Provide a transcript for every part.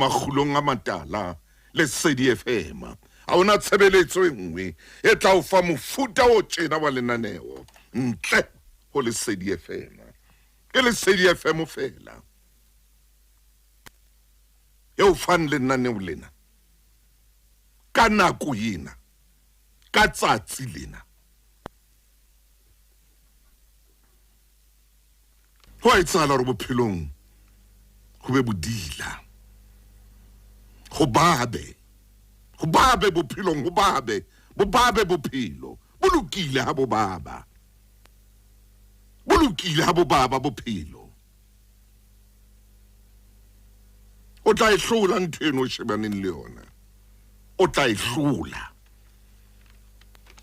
Makgulong a matala, Lesedi FM. Ha hona tshebeletso e nngwe e tla o fa mofuta o tjena wa lenaneo ntle ho Lesedi FM. Ke Lesedi FM feela e o fang lenaneo lena ka nako ena, ka tsatsi lena. Go a etsahala gore bophelong go be bodila, go babe, go babe bophelong, go babe, bo babe bophelo. Bo lokile ha bo baba, bo lokile ha bo baba bophelo. O tla e hlola ntho eno o shebaneng le yona, o tla e hlola,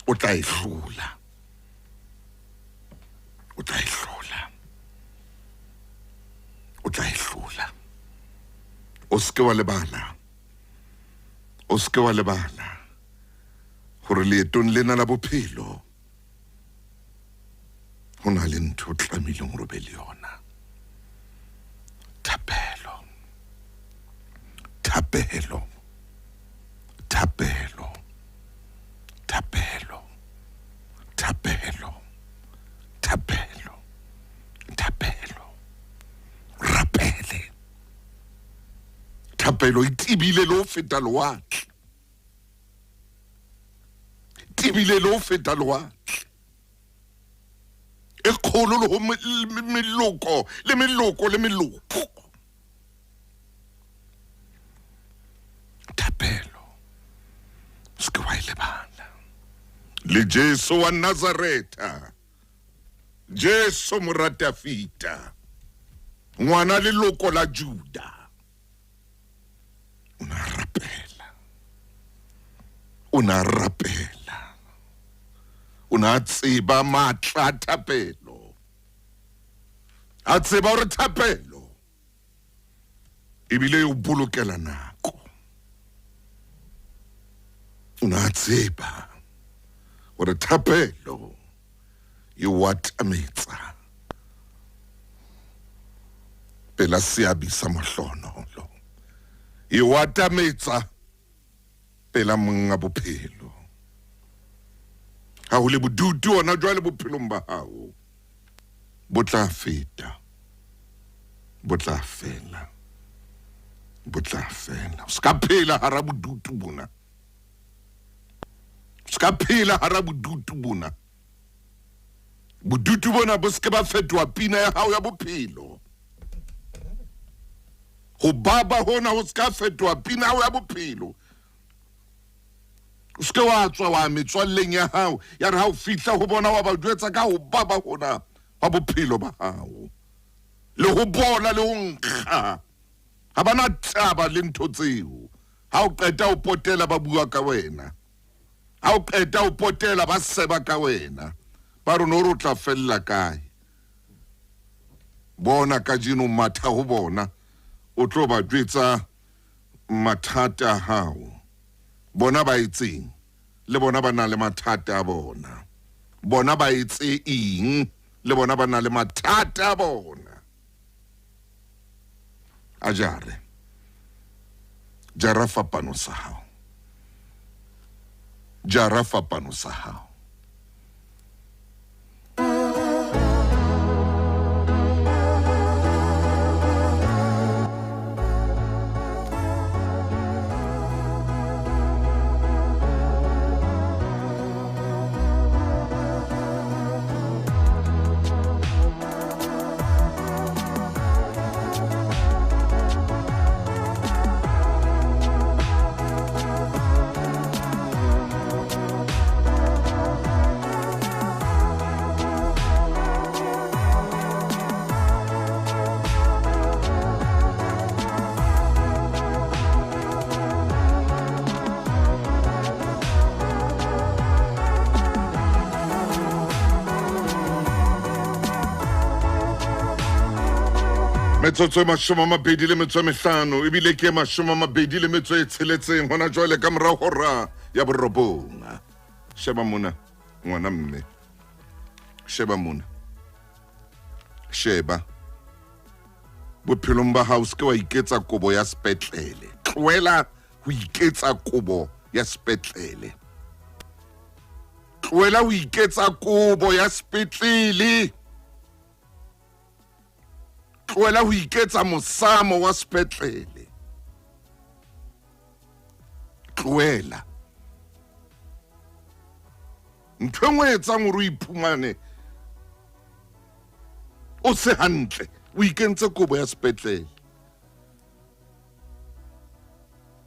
o tla e hlola, o tla e hlola, o tla e hlola. O seke wa lebala, o seke wa lebala gore leetong lena la bophelo go na le ntho o tlamehileng gore o be le yona, thapelo, thapelo, thapelo, thapelo, thapelo, thapelo, thapelo. Rapele. Thapelo e tebile le ho feta lewatle, tebile le ho feta lewatle, e kgolo le ho meloko le meloko le meloko. Thapelo se ke wa e lebala. Le Jesu wa Nazaretha, Jesu mora Dafita, ngwana leloko la Juda, o ne a rapela, o ne a rapela, o ne a tseba matla a thapelo, a tseba gore thapelo ebile e o bolokela nako. O ne a tseba gore thapelo e o atametsa pela seabi sa mohlonolo, e o atametsa pela monga bophelo. Ha ho le bodutu ona jwale bophelong ba hao, bo tla feta, bo tla fela, bo tla fela. O se ka phela hara bodutu bona, o se ka phela hara bodutu bona. Bodutu bona bo se ke ba fetoha pina ya hao ya bophelo. Ho baba hona ho se ka fetoha pina ya hao ya bophelo. O se ke wa tswa wa metswalleng ya hao, ya re ha o fihla ho bona wa ba jwetsa ka ho baba hona wa bophelo ba hao, le ho bola le ho nkga. Ha ba na taba le ntho tseo. Ha o qeta ho potela ba bua ka wena. Ha o qeta ho potela ba seba ka wena, ba re no re o tla fella kae. Bona kajeno matha ho bona, o tlo ba jwetsa mathata a hao. Bona ba etseng? Le bona ba na le mathata a bona. Bona ba etse eng? Le bona ba na le mathata a bona. A jare. Jara fapano sa hao. Jara fapano sa hao. Metsotso e 25 ebile ke 26 hona jwale ka morao hora ya 9. Sheba mona ngwana mme, sheba mona, sheba. Bophelong ba hao se ke wa iketsa kobo ya sepetlele. Tlohela ho iketsa kobo ya sepetlele. Tlohela ho iketsa kobo ya sepetlele. Tlohela ho iketsa mosamo wa sepetlele. Tlohela. Ntho e nngwe e etsang hore o iphumane o se hantle, o ikentse kobo ya sepetlele.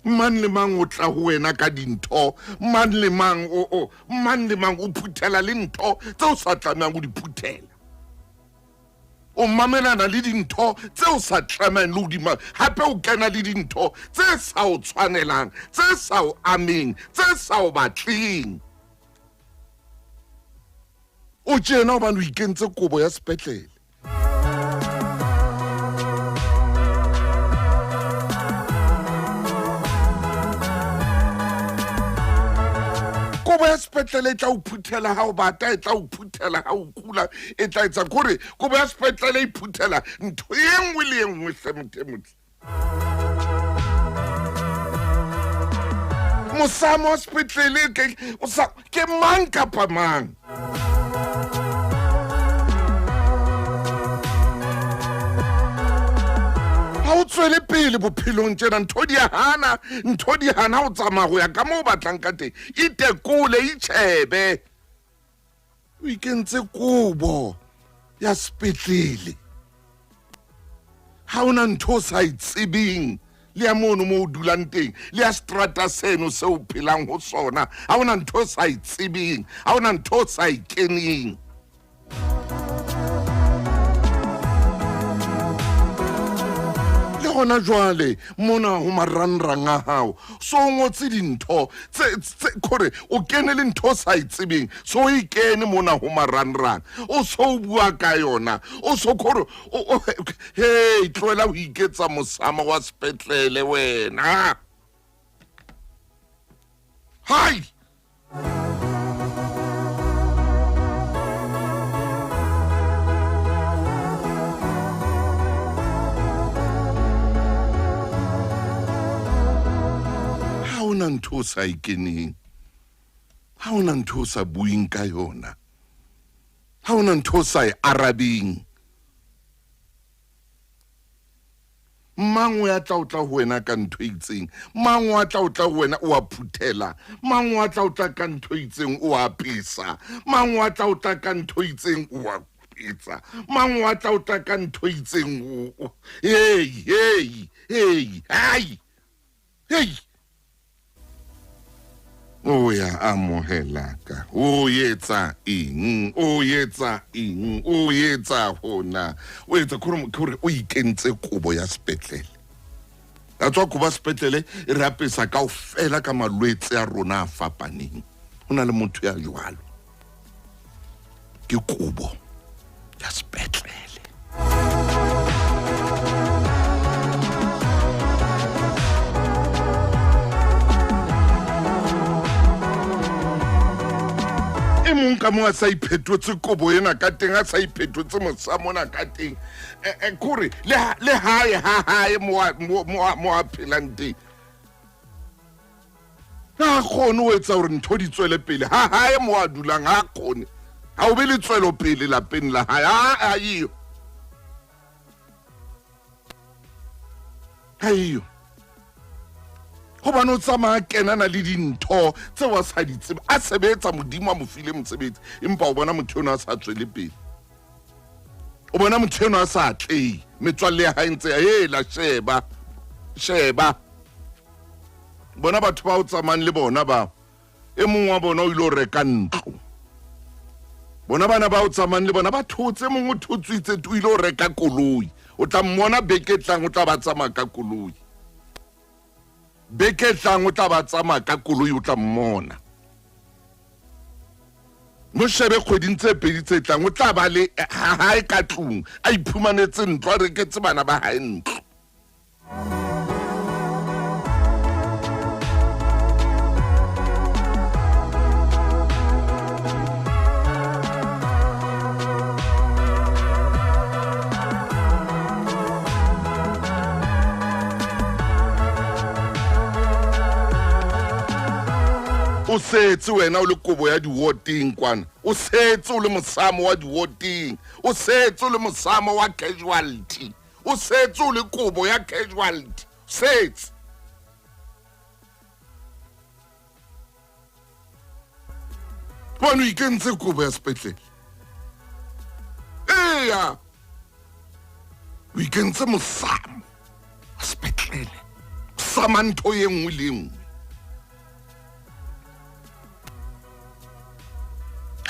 Mang le mang o tla ho wena ka dintho, mang le mang o o mang le mang o phuthela le ntho tse o sa tlamehang ho di phuthela. O mamelana le dintho tse o sa tlamehang le ho di hape o kena le dintho tse sa o tshwanelang, tse sa o ameng, tse sa o batleng. O tjena hobane o ikentse kobo ya sepetlele. Kobo ya sepetlele e tla o phuthela ha o bata, e tla o phuthela ha o kula, e tla etsa kore kobo ya sepetlele e phuthela ntho e nngwe le e nngwe hle motho e motle. Mosamo wa sepetlele ke o sa ke mang kapa mang. Ha o tswele pele bophelong tjena, ntho di a hana, ntho di hana ho tsamaya go ya ka moo o batlang ka teng. Itekole, itjhebe. O ikentse kobo ya sepetlele. Ha ona ntho o sa e tsebeng le ya mono mo o dulang teng, le ya seterata seno seo o phelang ho sona, ha ona ntho o sa e tsebeng, ha ona ntho o sa e keneng. Le gona jwale mona ho marangrang a hao so o ngotse dintho tse tse kore o kene le ntho o sa e tsebeng, so o e kene mona ho marangrang, o so o bua ka yona, o so kore hei, tlohela ho iketsa mosamo wa sepetlele wena. Hai! Ha ona ntho o sa e keneng, ha ona ntho o sa bueng ka yona, ha ona ntho o sa e arabeng. Mang o ya tla o tla ho wena ka ntho e itseng, mang o a tla o tla ho wena o a phuthela, mang o a tla o tla ka ntho e itseng o a apesa, mang o a tla o tla ka ntho e itseng o a etsa, mang o a tla o tla ka ntho e itseng o hei hei hei hai hei. O ya amohela ka o etsa eng, o etsa eng, o etsa hona, o etsa kore kore o ikentse kobo ya sepetlele. A tswa kobo ya sepetlele e re apesa kaofela ka malwetse a rona a fapaneng. Ho na le motho ya jwalo. Ke kobo ya sepetlele. E mong ka mo a sa iphetotse kobo ena ka teng, a sa iphetotse mosamo ona ka teng, kore le hae ha hae mo a phelang teng, ha kgone ho etsa hore ntho di tswele pele ha hae mo a dulang, ha kgone, ha o be le tswelopele lapeng la hae, ha eyo, ha eyo, hobane o tsamaya kenana le dintho tseo a sa di tsebe, a sebetsa, Modimo a mo file mosebetsi, empa o bona motho eno a sa tswele pele, o bona motho eno a sa atlehe, metswalle ya hae ntse ya hela, sheba sheba bona batho ba o tsamayang le bona ba, e mong wa bona o ile o reka ntlo, bona bana ba o tsamayang le bona ba thotse, mong o thotswitse, o ile o reka koloi, o tla mmona beke e tlang o tla ba tsamaya ka koloi, beke e tlang o tla ba tsamaya ka koloi, o tla mmona. Mo shebe kgweding tse pedi tse tlang o tla ba le ha hae ka tlung, a iphumanetse ntlo, a reketse bana ba hae ntlo. O setse wena o le kobo ya diwoteng kwana, o setse o le mosamo wa diwoteng, o setse o le mosamo wa casualty, o setse o le kobo ya casualty, setse. Gobane o ikentse kobo ya sepetlele. Eya, o ikentse mosamo wa sepetlele, o sama ntho ye nngwe le nngwe.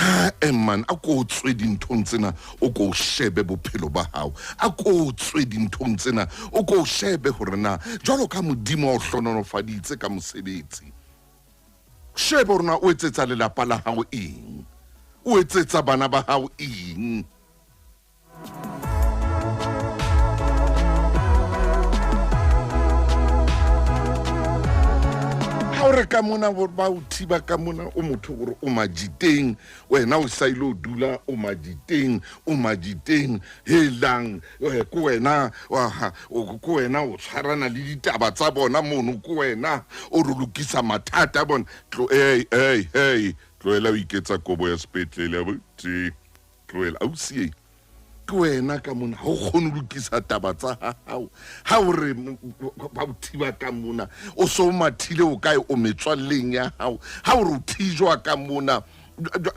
Ha man, a ko tswe dinthong tsena, o ko shebe bophelo ba hao, a ko tswe dinthong tsena, o ko shebe hore na jwalo ka Modimo a o hlohonolofaditse ka mosebetsi, shebe hore na o etsetsa lelapa la hao eng, o etsetsa bana ba hao eng. Ha o re ka mona ba o thiba ka mona, o motho gore o majiteng, wena o sa ile o dula o majiteng, o majiteng, helang, ke wena, ke wena o tshwarana le ditaba tsa bona mono, ke wena o re lokisa mathata a bona. Hey, hey, hey, tlohela o iketsa kobo ya sepetlele, abuti. Tlohela, ausi e, ke wena ka mona, ha o kgone ho lokisa taba tsa hao. Ha o re ba o thiba ka mona, o so o mathile o kae, o metswalleng ya hao. Ha o re o thijwa ka mona,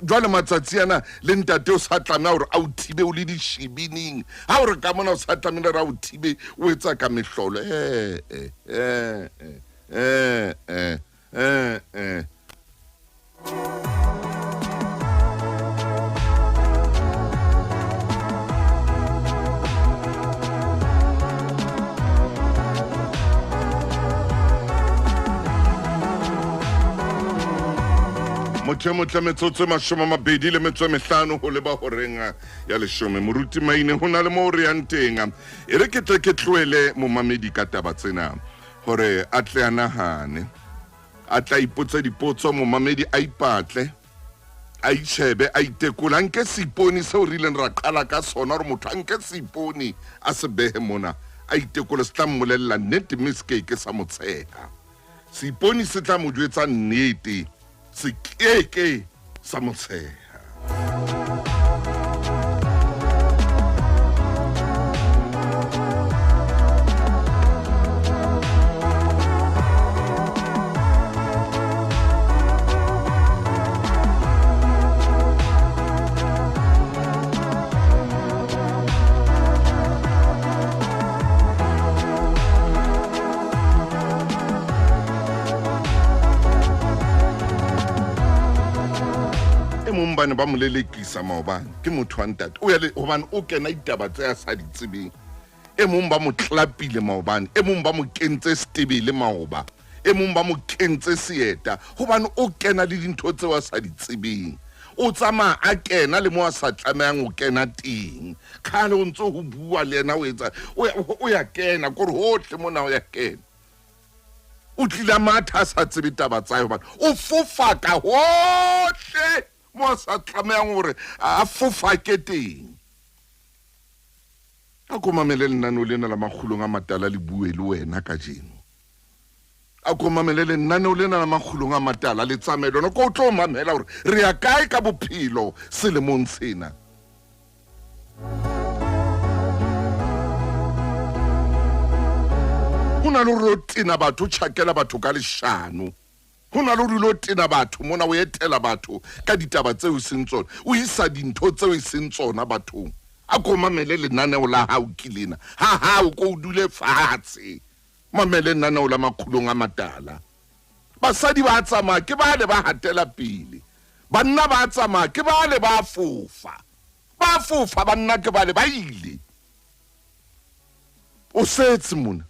jwale matsatsi ana le ntate o sa tlameha hore a o thibe o le dishibining. Ha o re ka mona o sa tlamehile hore a o thibe, o etsa ka mehlolo. Eh, eh, eh, eh, eh, eh, eh. Motho e motle, metsotso e 25 go leba goreng ya leshome. Moruti Maine, go na le mo o re yang teng. E re ke tle ke tlohele momamedi ka taba tsena gore a tle a nagane, a tla ipotse dipotso, momamedi a ipatle, a itšhebe, a itekole, a nke seipone seo re ileng ra qala ka sona, gore motho a nke seipone a se behe mona, a itekole, se tla mmolelela nnete mme se keke sa mo tsheha. Seipone se tla mo jwetsa nnete, se keke sa mo tsheha. E mong ba ne ba mo lelekisa maobane, ke motho wa ntate, o ya le hobane o kena ditaba tse a sa di tsebeng. E mong ba mo tlapile maobane, e mong ba mo kentse setebele maoba, e mong ba mo kentse seeta, hobane o kena le dintho tseo a sa di tsebeng. O tsamaya a kena le mo a sa tlamehang ho kena teng. Kgale o ntse ho bua le yena, o etsa, o ya kena kore hohle mona o ya kena. O tlile a matha a sa tsebe taba tsa hae, hobane o fofaka hohle mo a sa tlamehang hore a fofake teng. A ko mamele lenaneo lena la Makgulong a Matala le bue le wena kajeno. A ko mamele lenaneo lena la Makgulong a Matala le tsamaye lona, ko o tlo mamela hore re ya kae ka bophelo selemong sena. Ho na le hore o tena batho, o tjhakela batho ka leshano. Ho na le hore o ilo tena batho mona, o etela batho ka ditaba tseo e seng tsona, o isa dintho tseo e seng tsona bathong. A ko mamele lenaneo la hao ke lena, ha hao ko o dule fatshe. Mamele lenaneo la Makgulong a Matala. Basadi ba tsamaya ke bale ba hatela pele, banna ba tsamaya ke bale ba fofa, ba fofa banna ke bale ba ile. O setse mona.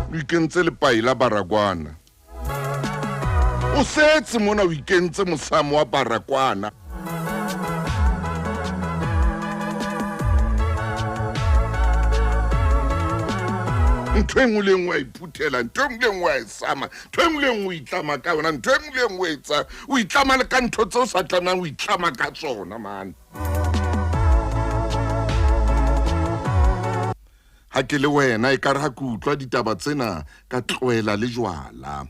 O ikentse lepai la barakwana. O setse mona o ikentse mosamo wa barakwana. Ntho e nngwe le nngwe a iphuthela, ntho e nngwe le nngwe a e sama, ntho e nngwe le nngwe o itlama ka yona, ntho e nngwe le nngwe o etsa, o itlama le ka ntho tse o sa tlamehang o itlama ka tsona, mane. Ha ke le wena e kare ha ke utlwa ditaba tsena ka tlohela le jwala.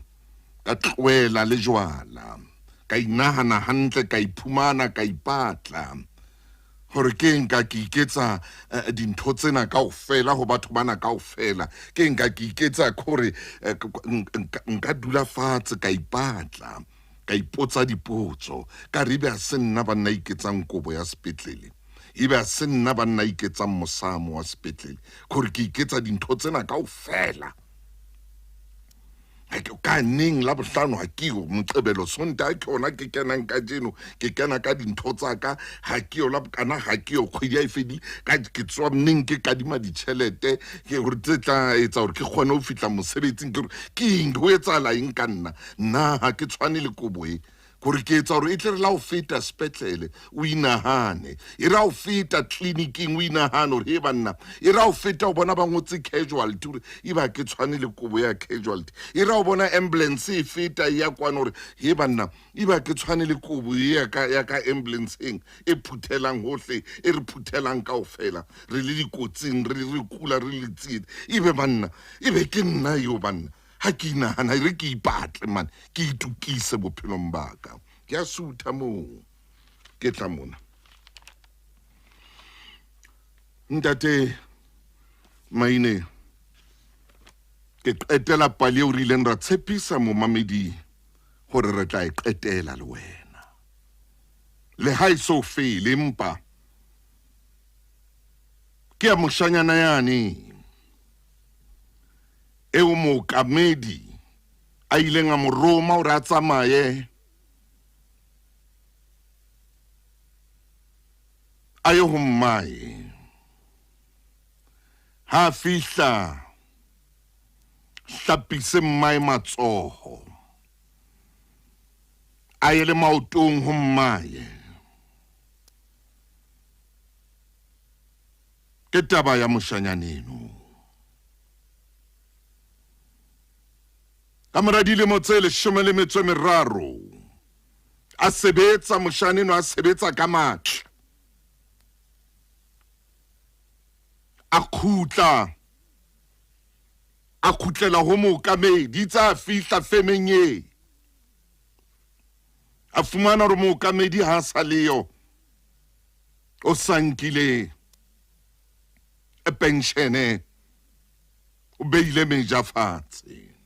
Ka tlohela le jwala. Ka inahana hantle ka iphumana ka ipatla hore ke nka ke iketsa eh, dintho tsena kaofela ho batho bana kaofela. Ke nka ke iketsa hore eh, nka dula fatshe ka ipatla ka ipotsa dipotso ka re ebe ha se nna banna iketsang kobo ya sepetlele ebe ha se nna banna iketsang mosamo wa sepetlele gore ke iketsa dintho tsena kaofela ka neng la bohlano ha ke yo moqebelo sontaha ke yona ke kenang kajeno ke kena ka dintho tsa ka ha ke yo la bokana ha ke yo kgwedi ha e fedile ka ke tswa neng ke kadima ditjhelete ke gore tse tla etsa gore ke kgone ho fihla mosebetsing ke gore ke eng ho etsahala eng ka nna nna ha ke tshwane le kobo e gore ke etsa gore e tle re la o feta sepetlele o inahane e re ha o feta tleliniking o inahane gore he banna e re ha o feta o bona ba ngotse casualty gore e ba ke tshwane le kobo ya casualty e re ha o bona ambulance e feta e ya kwana gore he banna e ba ke tshwane le kobo e ya ka ya ka ambulanceng e phuthelang hohle e re phuthelang kaofela re le dikotsing re re kula re le tsietse e be banna e be ke nna eo banna ha ke inahana e re ke ipatle mane ke itukise bophelong ba ka ke a sutha moo ke tla mona ntate maine ke qetela pale eo re ileng ra tshepisa momamedi gore re tla e qetela le wena le ha e so fele empa ke ya moshanyana yane eo mookamedi a ileng a mo roma hore a tsamaye a ye ho mmae. Ha a fihla hlapise mmae matsoho a ye le maotong ho mmae. Ke taba ya moshanyaneno. Ka mora dilemo tse leshome le metso e meraro a sebetsa, moshaneno a sebetsa ka matla, a khutla, a khutlela ho mookamedi tsa fihla femeng e a fumana hore mookamedi ha sa leyo o sa nkile penshene o beile meja fatshe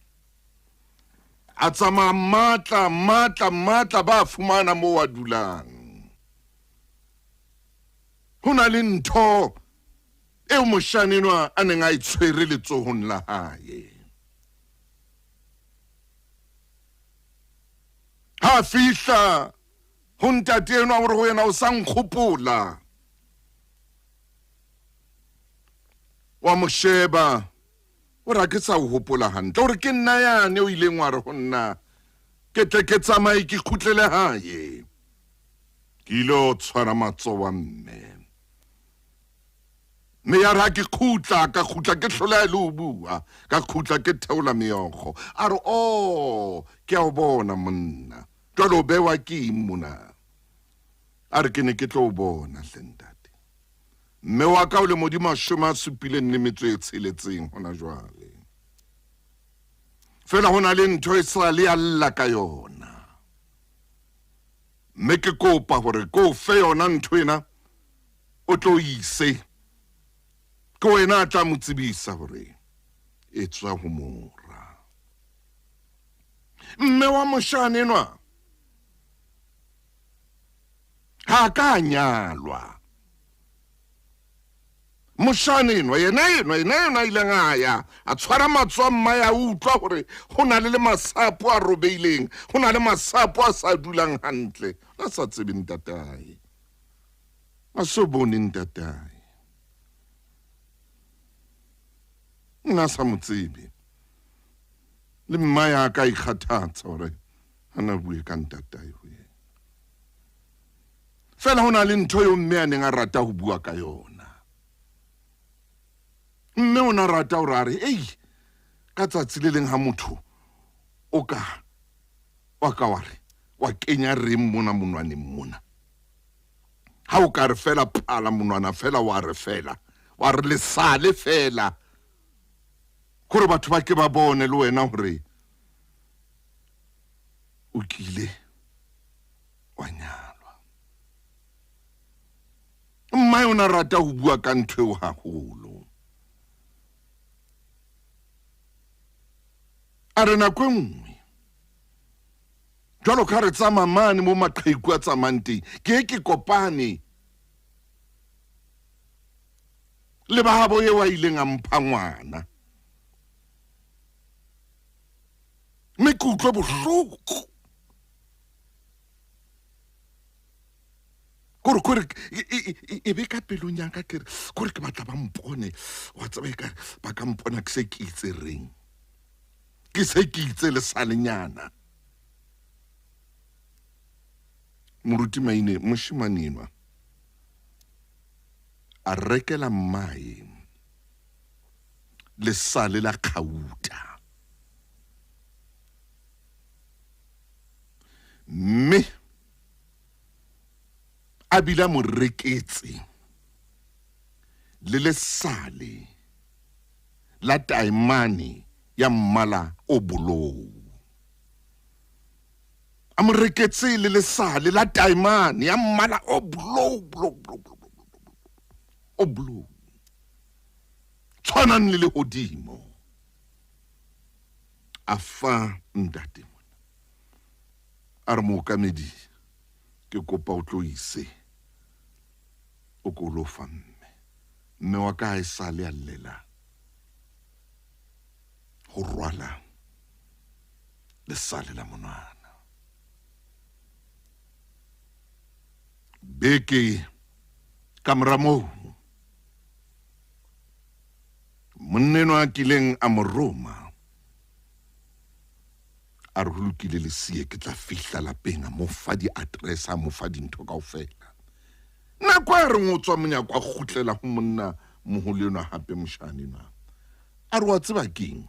a tsamaya matla matla matla ba fumana mo wa dulang ho na le ntho eo moshanenwa a neng a e tshwere letsohong la hae ha fihla ho ntate enwa hore ho yena o sa nkgopola wa mo sheba o re ke sa o hopola hantle o re ke nna yane o ileng wa re ho nna ke tle ke tsamaye ke kgutlele hae ke ile o tshwara matsoho a mme mme ya re ha ke khutla ka khutla ke hloleha le ho bua ka khutla ke theola meokgo a re o oh, ke a o bona monna jwale o bewa ke eng mona a re ke ne ke tlo o bona hle ntate mme wa ka o le modimo 76 hona jwale fela ho na le ntho e sa le ya lla ka yona mme ke kopa hore ko fe yona ntho ena o tlo ise ke wena a tla mo tsebisa hore e tswa ho mora mme wa moshane enwa ha ka nyalwa moshane enwa yena enwa yena enwa a ileng a ya a tshwara matsoho a mmae a utlwa hore ho na le le masapo a robeileng ho na le masapo a sa dulang hantle a sa tsebe ntatae a so bone ntatae nna sa mo tsebe le mma ya ka ikgathatsa hore a na bue ka ntatae ho yena fela ho na le ntho eo mme a neng a rata ho bua ka yona mme o na rata hore a re ei ka tsatsi le leng ha motho o ka wa ka wa re wa kenya reng mona monwaneng mona ha o ka re fela phala monwana fela wa re fela wa re lesale fela. Kore batho ba ke ba bone le wena hore o kile wa nyalwa. Mmae o ne a rata ho bua ka ntho eo haholo. A re nako e nngwe jwalo ka re tsamaya mane mo maqheku a tsamayang teng, ke ye ke kopane le ba habo eo a ileng a mpha ngwana, mme ke utlwe bohloko. Kore kore e be ka pelong ya ka ke re kore ke batla ba mpone, wa tseba e kare ba ka mpona ke se ke itse reng, ke se ke itse lesalenyana. Moruti Maine, moshemane enwa a rekela mmae lesale la kgauta, mme a bile a mo reketse le lesale la taemane ya mmala o bolou. A mo reketse le lesale la taemane ya mmala o bolou, bolou, bolou, bolou, bolou, bolou, o bolou, tshwanang le lehodimo. A fa ntate mona, a re, mookamedi, ke kopa o tlo ise o ko lo fa mme. Mme wa ka ha e sale a llela ho rwala lesale la monwana. Beke ka mora moo, monna enwa a kileng a mo roma a re ho lokile Lesie, ke tla fihla lapeng, a mo fa di-address, a mo fa dintho kaofela. Nako a reng o tswa monyako a kgutlela ho monna moholo enwa hape, moshane enwa a re, wa tseba keng,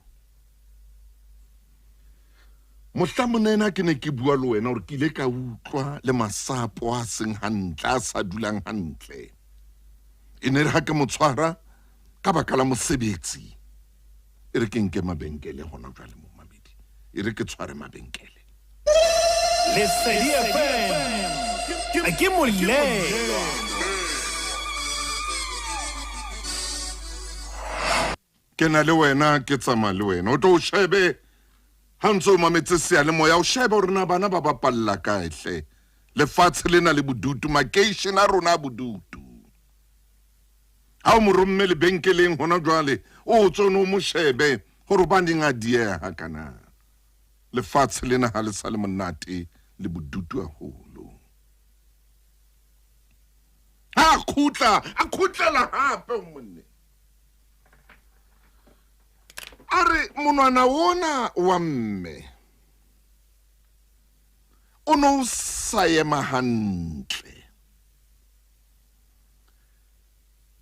mohla monna ena ke ne ke bua le wena hore ke ile ka utlwa le masapo a seng hantle, a sa dulang hantle. E ne re ha ke mo tshwara ka baka la mosebetsi, e re ke nke mabenkele hona jwale mo mabedi, e re ke tshware mabenkele. Lesedi FM ke molelwa. Ke na le wena, ke tsamaya le wena, o tlo o shebe ha ntse o mametse seyalemoya, o shebe hore na bana ba bapalla kae hle. Lefatshe lena le bodutu, makeishene a rona a bodutu. Ha o mo romme lebenkeleng hona jwale, o tswe o mo shebe hore hobaneng a dieha kana. Lefatshe lena ha le sa le monate, le bodutu haholo. Ha a khutla, a khutlela hape ho monne. A re monwana ona wa mme o no o sa ema hantle,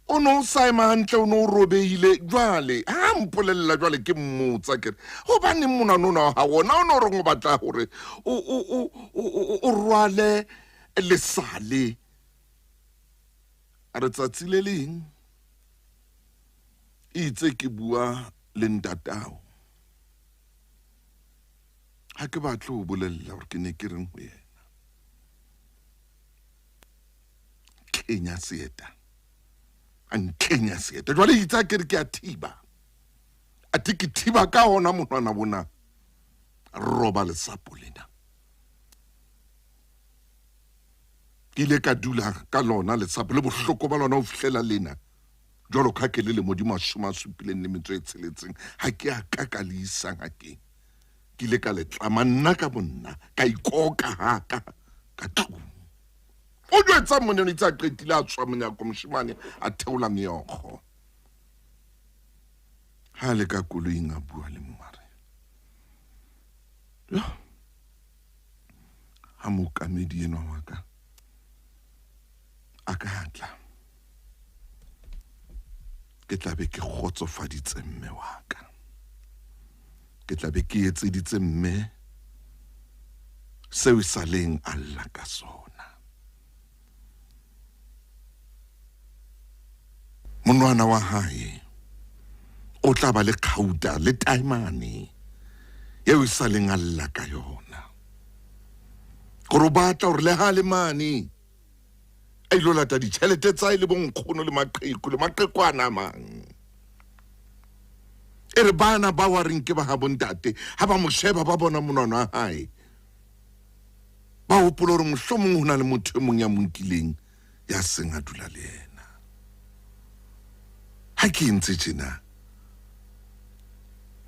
o no o sa ema hantle, o no o robehile. Jwale ha mpolella, jwale ke mmotsa ke re, hobaneng monwana ona wa hao ona o no reng o batla hore o rwale lesale? A re tsatsi le leng itse ke bua le ntatao, ha ke batle ho bolella hore ke ne ke reng ho yena. Kenya seeta, a nkenya seeta. Jwale itse a ke re ke a thiba, athe ke thiba ka ona monwana bona, roba lesapo lena. Ke ile ka dula ka lona lesapo le bohloko ba lona ho fihlela lena. Jwalo ka ke le lemo di 76, ha ke a ka ka le isa ngakeng. Ke ile ka le tlama nna ka bonna, ka ikoka haka ka tlung. O jwetsa monna o itse a qetile a tswa monyako, moshemane a theola meokgo. Ha le ka koloing a bua le mongare. Yo. Ha mookamedi enwa wa ka a ka tla, ke tla be ke kgotsofaditse mme wa ka, ke tla be ke etseditse mme seo e sa leng a lla ka sona. Monwana wa hae o O tla ba le kgauta le taemane eo e sa leng a lla ka yona. Gore o batla gore le ha le mane a ilo lata ditšhelete tsa e le bonkgono le maqheku le maqhekwana a mang. E re bana ba wa reng ke ba ga bontate ha ba mo sheba ba bona monwana wa hae ba hopola gore mohlomong ho na le motho e mong ya mo nkileng ya seng a dula le yena. Ha ke entse tjena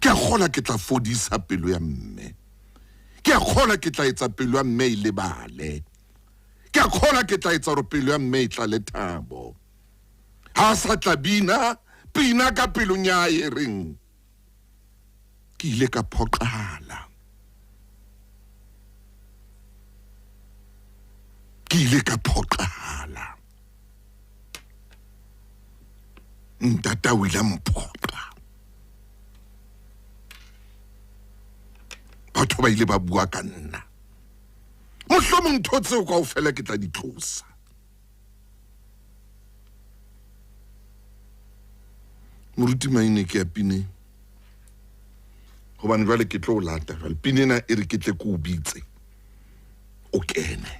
ke a kgola ke tla fodisa pelo ya mme, ke a kgola ke tla etsa pelo ya mme e lebale, ke a kgola ke tla etsa gore pelo ya mme e tlale thabo. Ha a sa tla bina pina ka pelong ya hae e reng ke ile ka phoqala, ke ile ka phoqala, ntata o ile a mphoqa. Batho ba ile ba bua ka nna, mohlomong ntho tseo kaofela ke tla di tlosa. Moruti Maine ke ya pineng gobane jwale ke tlo o lata jwale pine ena e re ke tle ke o bitse o kene,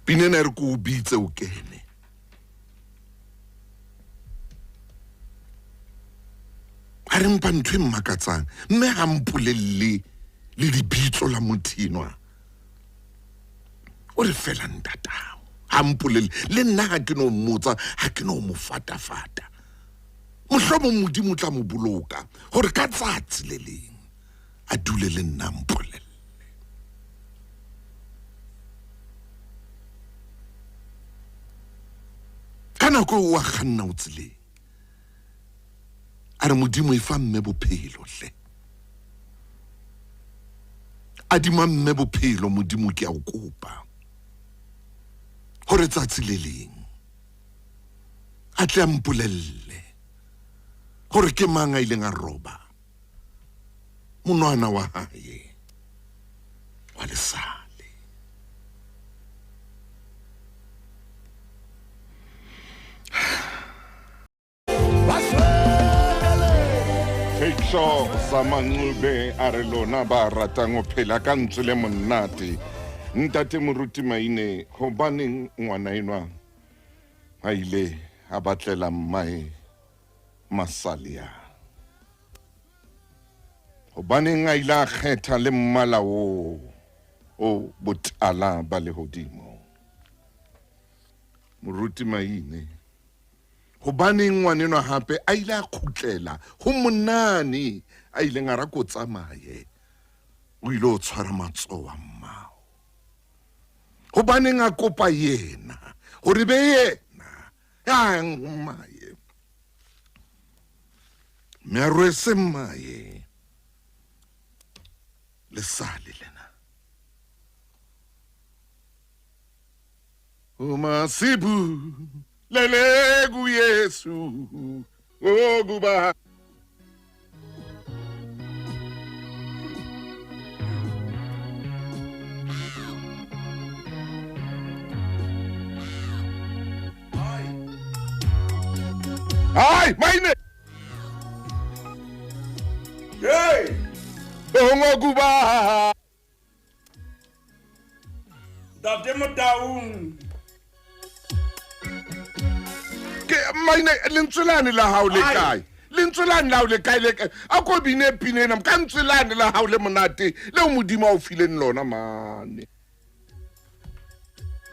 pine ena e re ke o bitse o kene. A re mpa ntho e mmakatsang mme ga mpolelle le lebitso la motho enwa, o re fela ntatao ga mpolelle le nna ga ke no mmotsa, ga ke no mo fatafata. Mohlomong Modimo o tla mo boloka gore ka tsatsi le leng a dule le nna mpolelle. Ka nako eo o a kganna o tseleng, a re Modimo e fa mme bophelo hle, adima mme bophelo Modimo ke a o kopa gore tsatsi le leng a tle a mpolelle gore ke mang a ileng a roba monwana wa hae wa lesale. Sho sa Mancube a re lona ba ratang ho phela ka ntswe le monate. Ntate Moruti Maine, hobaneng ngwana enwa a ile a batlela mmae masalia? Hobaneng a ile a kgetha le mmala o o botala ba lehodimo? Moruti Maine, hobaneng ngwanenwa hape a ile a kgutlela ho monane a ileng a ra ko tsamaye, o ile o tshwara matsoho a mmao? Hobaneng a kopa yena gore be yena ya yang ho mmaye mme a rwese mmaye lesale lena? Uma sibulele kuYesu ngokuba Hayi, mayine. Hey! Ngokuba Ntate Motaung. Ke maine lentswe lane la hao le kae? Lentswe lane la hao le kae le kae? A ko bine pine ena ka ntswe lane la hao le monate leo Modimo a o fileng lona mane.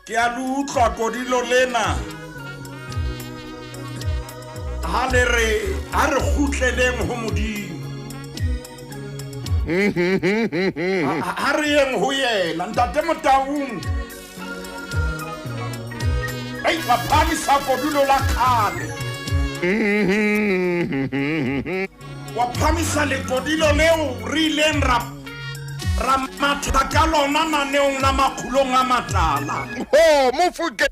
Ke a le utlwa kodilo lena. Ha le re ha re kgutleleng ho Modimo. Ha re yeng ho yena Ntate Motaung. Ei, ba phamisa kodulo la kgale. Wa phamisa lekodilo leo re ileng ra ra matha ka lona naneong la makgulong a matala. Oh, mofoke.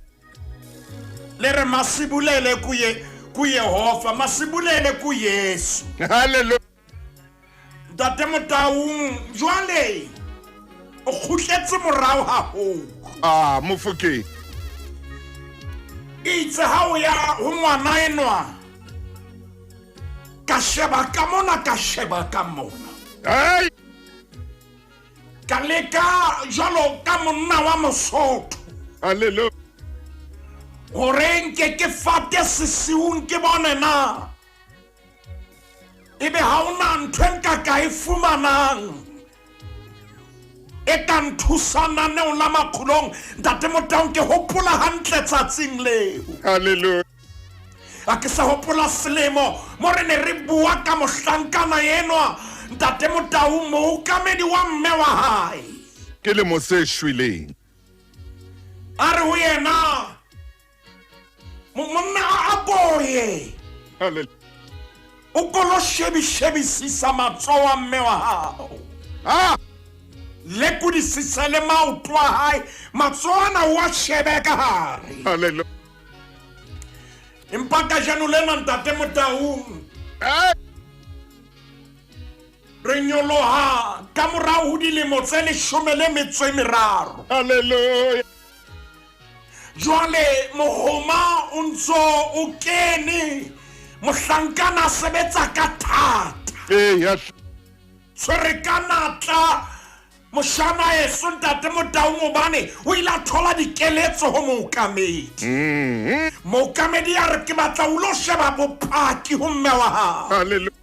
Le re masibulele kuye kuYehova, masibulele kuYesu. Hallelujah. Ntate Motaung, jwale o kgutletse morao haholo. Ah, mofoke. Itse ha o ya ho ngwana enwa. Ka sheba ka mona, ka sheba ka mona. Hey! Ka leka jwalo ka monna wa Mosotho. Hallelujah. Hore nke ke fate sesiung ke bone na ebe ha ona ntho e nka ka e fumanang e ka nthusang naneong la Makgulong. Ntate Motaung, ke hopola hantle tsatsing leo. Hallelujah. A ke sa hopola selemo mo re ne re bua ka mohlankana enwa, Ntate Motaung, mookamedi wa mme wa hae. Ke lemo se shweleng. A re ho yena, Monna a boye. Hallelujah. O kolo shebishebisisa matsoho a mme wa hao. Ah! Lekodisisa le maoto a hae, matsoho ana o a shebe ka hare. Hallelujah. Empa kajeno lena, Ntate Motaung, Hey! re nyoloha ka morao ho dilemo tse 13. Hallelujah. Jwale mohoma o ntso o kene, mohlankana a sebetsa ka thata. Ee, ya Tshwere ka natla moshana eso, Ntate Motaung, hobane o ile a thola dikeletso ho mookamedi. Mookamedi a re, ke batla o lo sheba bopaki ho mme wa hao. Hallelujah.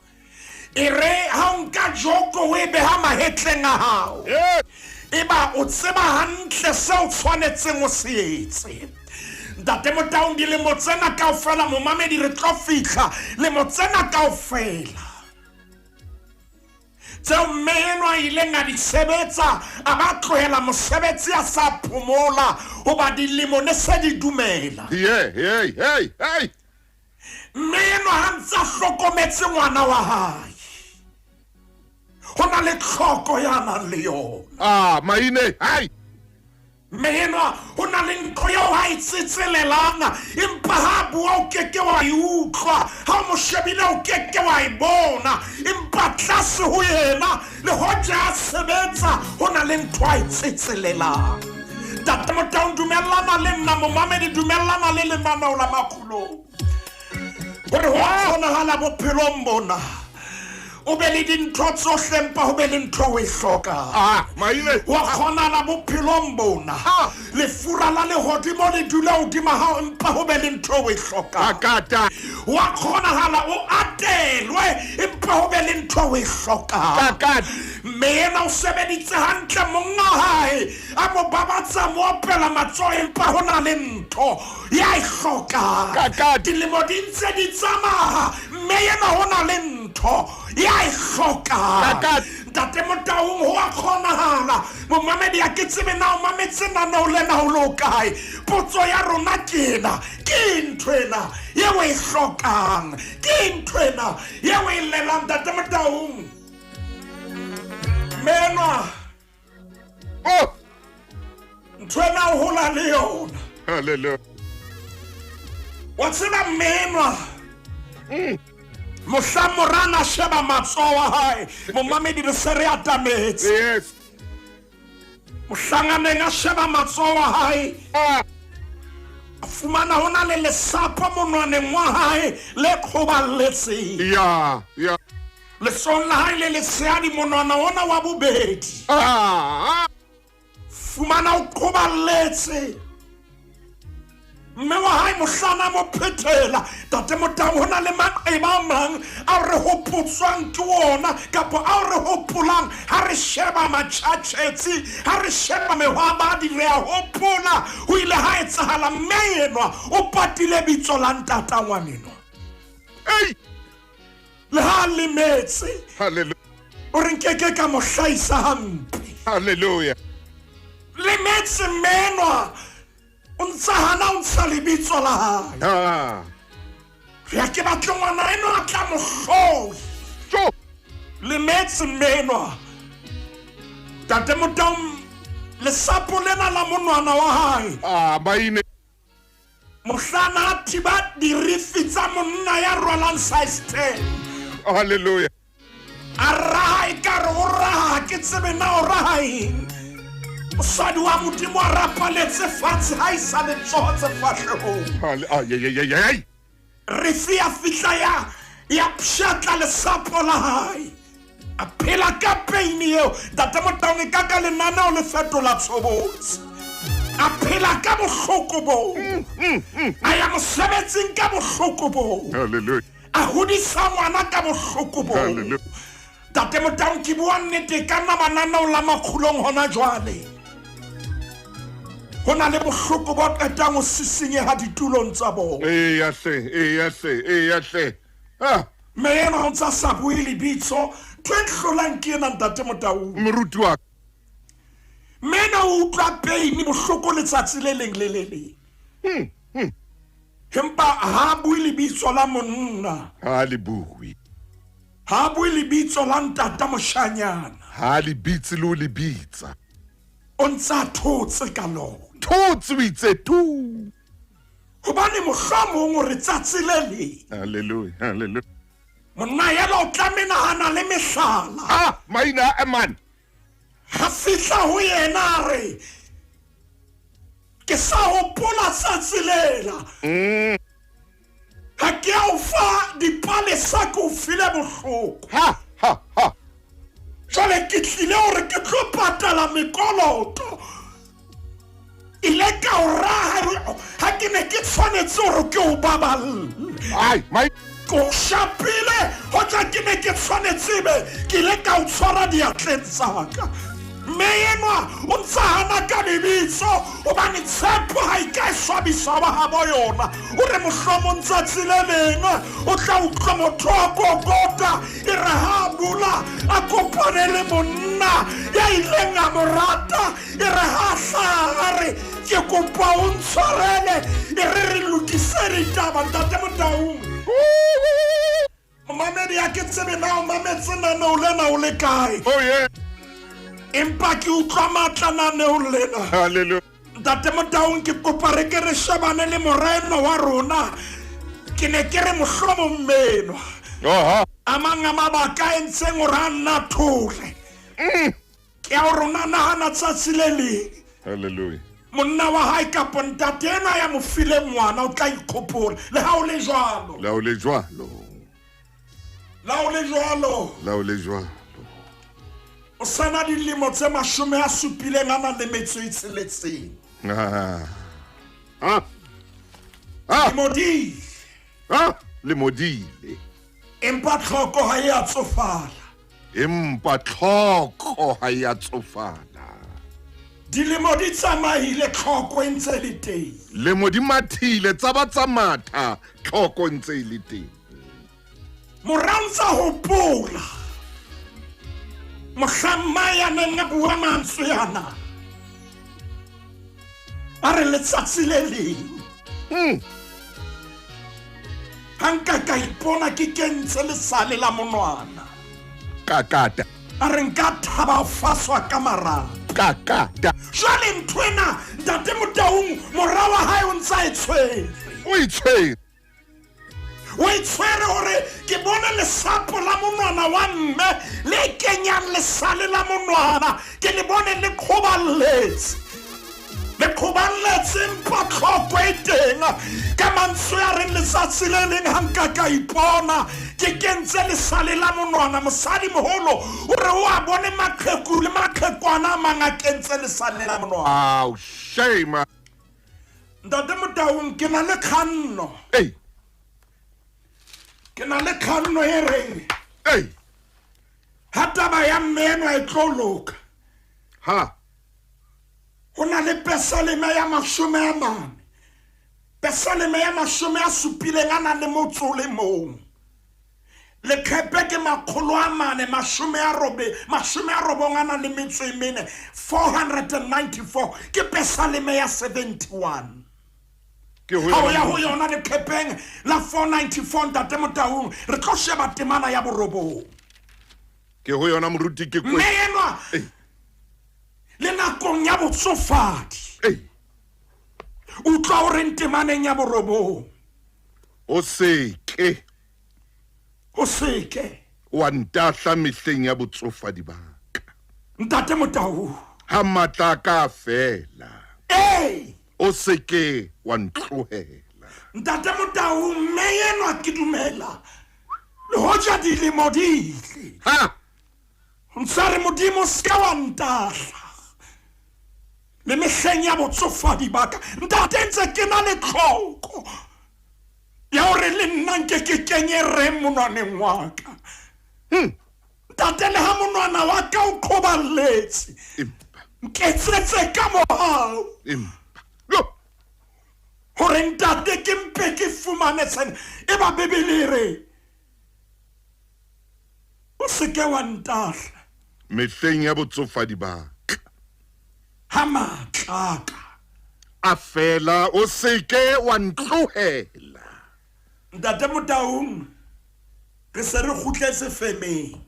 E re ha o nka joko o e beha mahetleng a hao. Yes. Eba o tseba hantle seo tshwanetseng o se etse. Ntate Motaung, dilemo tsena kaofela, momamedi, re tlo fihla lemo tsena kaofela tseo mme enwa a ileng a di sebetsa, a ba tlohela mosebetsi a sa phomola hoba dilemo ne se di dumela. Yeah, hey, hey, hey. Mme enwa ha ntse a hlokometse ngwana wa hae, ho na le tlhoko ya nang le yona. Ah, maine, hey. Mme enwa ho na le ntho eo ha e tsetselelang, empa ha a bua o keke wa e utlwa, ha o mo shebile o keke wa e bona, empa tlase ho yena le hoja a sebetsa ho na le ntho a e tsetselelang. Ntate Motaung, dumellana le nna, momamedi, dumellana le lenaneo la Makgulong hore ho a kgonahala bophelong bona o be le dintho tsohle, empa ho be le ntho o e hlokang. Ah, maine. Wa kgonala bophelong bona Ah. lefura la lehodimo le dula hodima hao, empa ho be le ntho o e hlokang. Akata. Wa kgonahala o atelwe, empa ho be le ntho o e hlokang. Akata. Mme ena o sebeditse hantle, monga hae a mo babatsa, mo opela matsoho, empa ho na le ntho ya e hlokang. Kakati. Dilemo di ntse di tsamaya, mme ena ho na le ntho ya e hlokang. Kakati. Ntate Motaung, ho a kgonahala, momamedi, a ke tsebe na o mametse naneo lena o le o kae. Potso ya rona ke ena: ke ntho ena eo e hlokang, ke ntho ena eo e llelang, Ntate Motaung? Menwa Oh, ntho ena o hola le yona. Hallelujah. Wa tseba mmenwa mohla morana sheba matsoho a hae, momamedi, re se re atametse. Yes. Mohlanganeng a sheba matsoho a hae, Ah, a fumana ho na le lesapo monwaneng wa hae le qhoballetseng yeah. Lesong la hae le lesehadi, monwana ona wa bobedi, Ah, fumana o qhoballetse. Mme wa hae mohlana mo phethela, Tate Motaung, ho na le maqeba a mang ao re hopotswang ke ona, kapa ao re hopolang ha re sheba matjhatjhetsi, ha re sheba mehwabadi, re a hopola ho ile ha etsahala. Mme enwa o patile bitso la ntata ngwanenwa. Hey. Le ha a lemetse, Hallelujah. o re nkeke ka mo hlahisa hampe. Hallelujah. Lemetse mmenwa, o ntsa hana o ntsha lebitso la hae. Ah. Re ya ke batle ngwana eno a tla mo hloya. Jo. Lemetse mmenwa, Tate Motaung, lesapo lena la monwana wa hae, Ah, maine. mohlana a thiba dirifi tsa monna ya rwalang size 10, Hallelujah. a raha ekare o raha, ke tsebe na o raha eng. Mosadi wa Modimo a rapaletse fatshe, ha e sa letsoho tse fahlehong. Ah, yeah, yeah, yeah, yeah. Refi ya fihla ya Ya pshatla lesapo la hae. A phela ka peini eo. Ntate Motaung e ka ka lenaneo le fetola tshobotsi. A phela ka bohloko boo. A ya mosebetsing ka bohloko boo. Hallelujah. A hodisa ngwana ka bohloko boo. Hallelujah. Ntate Motaung ke bua nnete ka nna mananeo la makgulong hona jwale. Ho na le bohloko bo qetang ho sisinyeha ditulong tsa bona. Eya hle, eya hle, eya hle. Ah. Mme enwa o ntsa sa bue lebitso. Ntho e nhlolang ke ena Ntate Motaung. Moruti wa ka. Mme ena o utlwa pain bohloko letsatsi le leng le le leng. Empa ha a bue lebitso la monna. Ha le bue. Ha a bue lebitso la ntata moshanyana. Ha le bitse le o le bitsa. O ntsa thotse ka lona. Thotse o itse tu. Hobane mohlomong o re tsatsi le leng. Hallelujah, hallelujah. Monna yela o tla menahana le mehlala. Ah, maina a man. Ha fihla ho yena a re, ke sa hopola tsatsi lela. Ha ke a o fa dipalesa ke o file bohloko. Ha, ha, ha. Jwale ke tlile hore ke tlo patala mekoloto. Ile ka o raha ha ke ne ke tshwanetse hore ke o baballe. Ai, mai. Ke o shapile hoja ke ne ke tshwanetse be ke ile ka o tshwara diatleng tsa ka. Mme enwa o ntsa hana ka lebitso hobane tshepo ha e ka e swabisa wa habo yona. O re mohlomong tsatsi le leng o tla utlwa motho a kokota e re ha a bula a kopane le monna ya ileng a mo rata e re ha hlaha a re ke kopa o ntshwarele e re re lokise ditaba Ntate Motaung. Momamedi ya ke tsebe na o mametse naneo lena o le kae. Oh yeah. Empa ke utlwa matla naneong lena. Hallelujah. Ntate Motaung ke kopa re ke re shebane le moreno wa rona. Ke ne ke re mohlomong menwa. Aha. A mang a mabaka a entseng hore a nna thole. Ke a rona nahana tsatsi le leng. Hallelujah. Monna wa hae kapa ntate enwa ya mo fileng ngwana o tla ikgopola. Le ha o le jwalo. Le ha o le jwalo. Le ha o le jwalo. Le ha o le jwalo. O sana dilemo tse 70 a nang le metso e tsheletseng. Ah. Ah. Ah. Lemodile. Ah, lemodile. Empa tlhoko ha e a tsofala. Empa tlhoko ha e a tsofala. Dilemo di tsamaile tlhoko e ntse le teng. Lemo di mathile tsa ba tsa matha tlhoko e ntse e le teng. Morantsa hopola mohlang mmae a neng a bua mantswe ana a re letsatsi le leng ha nka ka ipona ke kentse lesale la monwana Kakata. A re nka thaba ho faswa ka marapo. Kakata. Jwale ntho ena Ntate Motaung mora wa hae o ntsa e tshwere. O e tshwere. O e tshwere hore ke bone lesapo la monwana wa mme le kenyang lesale la monwana ke le bone le qhoballetse. Le qhoballetse empa tlhoko e teng. Ka mantswe a reng letsatsi le leng ha nka ka ipona ke kentse lesale la monwana mosadi moholo o re o a bone maqheku le maqhekwana a mang a kentse lesale la monwana. Au, shame. Ntate Motaung ke na le kganno. Ei. Ke na le kganno e reng. Ei. Ha taba ya mme enwa e tlo loka. Ha. Ho na le pesaleme ya 40. Pesaleme ya 70 a nang le motso o le mong. Leqhepe ke 499 a nang le metso e mene, 494 ke pesaleme ya 71. Ke ho Ha o ya yona ho yona leqhepeng la 494 Ntate Motaung re tlo sheba temana ya borobong. Ke ho yona moruti ke Mme enwa Ei. le nakong ya botsofadi. Ei. Utlwa o reng temaneng ya borobong. O seke. O seke. Wa ntahla mehleng ya botsofadi ba ka. Ntate Motaung. Ha matla a ka fela. Ei. O seke wa ntlohela. Ntate Motaung mme enwa ke dumela. Le hoja dilemo di ile. Ha! Ntsa re Modimo se ka wa ntahla. Le mehleng ya botsofadi ba ka. Ntate ntse ke na le tlhoko ya hore le nna nke ke kenye reng monwaneng wa ka. Ntate le ha monwana wa ka o qhoballetse. Empa. Nketsetse ka mohau. Empa. Yo! Hore ntate ke mpe ke fumane sena. Eba Bibele e re, O se ke wa ntahla. Mehleng ya botsofadi ba ka. Ha matla a ka. A fela, o se ke wa ntlohela. Ntate Motaung, re se re kgutletse femeng.